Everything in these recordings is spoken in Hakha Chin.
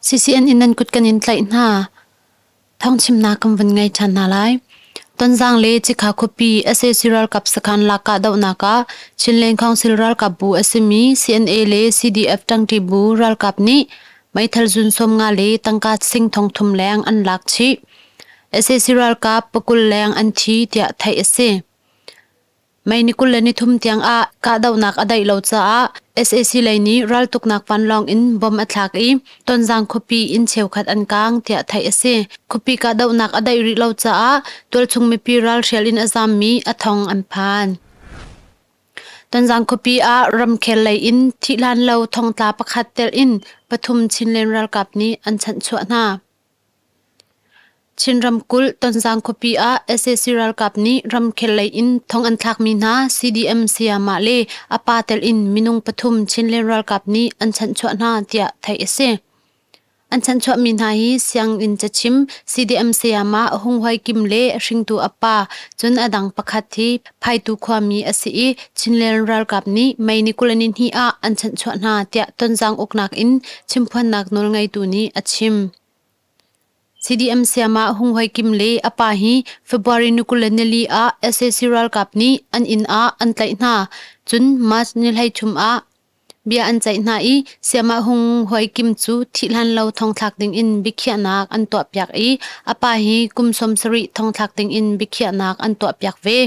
CCN in nan kut kan in tlaih hna. Thawngchimnak kan vun ngei ṭhan hna lai. Tonzang le Cikha khuapi sac ralkap sakhan lak kahdohnak ah Chinland Council ralkap bu a simi CNA le CDF ṭangṭi bu ralkap nih meithal zun 50 le tangka sing 3000 leng an lak chih. Sac ralkap pakul leng an thi tiah theih a si. May ni 23 tiang ah kahdohnak a daih lo caah sac lei nih raltuknak vanlawng in bomb a thlak i Tonzang khuapi inn cheukhat an kaang tiah theih a si. Khuapi kahdohnak a daih rih lo caah tualchung mipi ralhrial in a zaammi a thong an phan. Tonzang khuapi ah ramkhel lei in thihhlan lo thongtla pakhat telh in pathum Chinland ralkap nih an chanhchuah hna. Chin ramkulh Tonzang khuapi ah sac ralkap nih ramkhel lei in thong an thlakmi hna CDM sayamah le a pa telh in minung pathum Chinland ralkap nih an chanhchuah hna tiah theih a si. An chanhchuahmi hna hi sianginn cachim CDM sayamah Hung Huai Kim le hringtu a pa cun a dang pakhat hi Phaitu khuami a si i Chinland ralkap nih May ni 22 ah an chanhchuah hna tiah Tonzang uknak in chimphuannak nawlngeitu nih a chim. CDM sayamah Hung Hoi Kim le a pa hi February ni 24 ah sac ralkap nih an inn ah an tlaih hna. Cun March ni 13 ah bia an ceih hna i sayamah Hung Hoi Kim cu thihhlan lo thongthlak dingin biakhiahnak an tuahpiak i a pa hi kum 70 thongthlak dingin biakhiahnak an tuahpiak ve.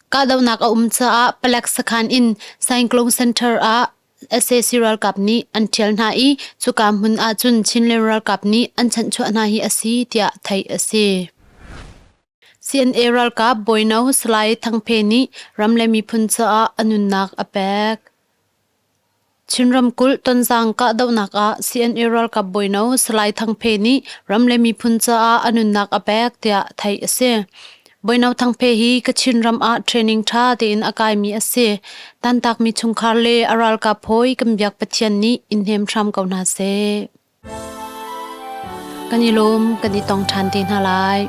Kahdohnak a um caah palek sakhan in Cyclone Center ah sac ralkap nih an ṭhial hna i cuka hmun ah cun Chinland ralkap nih an chanhchuah hna hi a si tiah theih a si. CNA ralkap Bawino Salai Thangphe nih ram le miphun caah a nunnak a pek. Chin ramkulh Tonzang kahdohnak ah CNA ralkap bawino Salai Thangphe nih ram le miphun caah a nunnak a pek tiah theih a si. Bawino Thangphe hi Kachin ram ah training ṭha tein a kaimi a si. Tantakmi chungkhar le a ralkap hawi kan biak Pathian nih in hnem hram ko hna seh. Kan i lawm, kan i tong ṭhan te hna lai.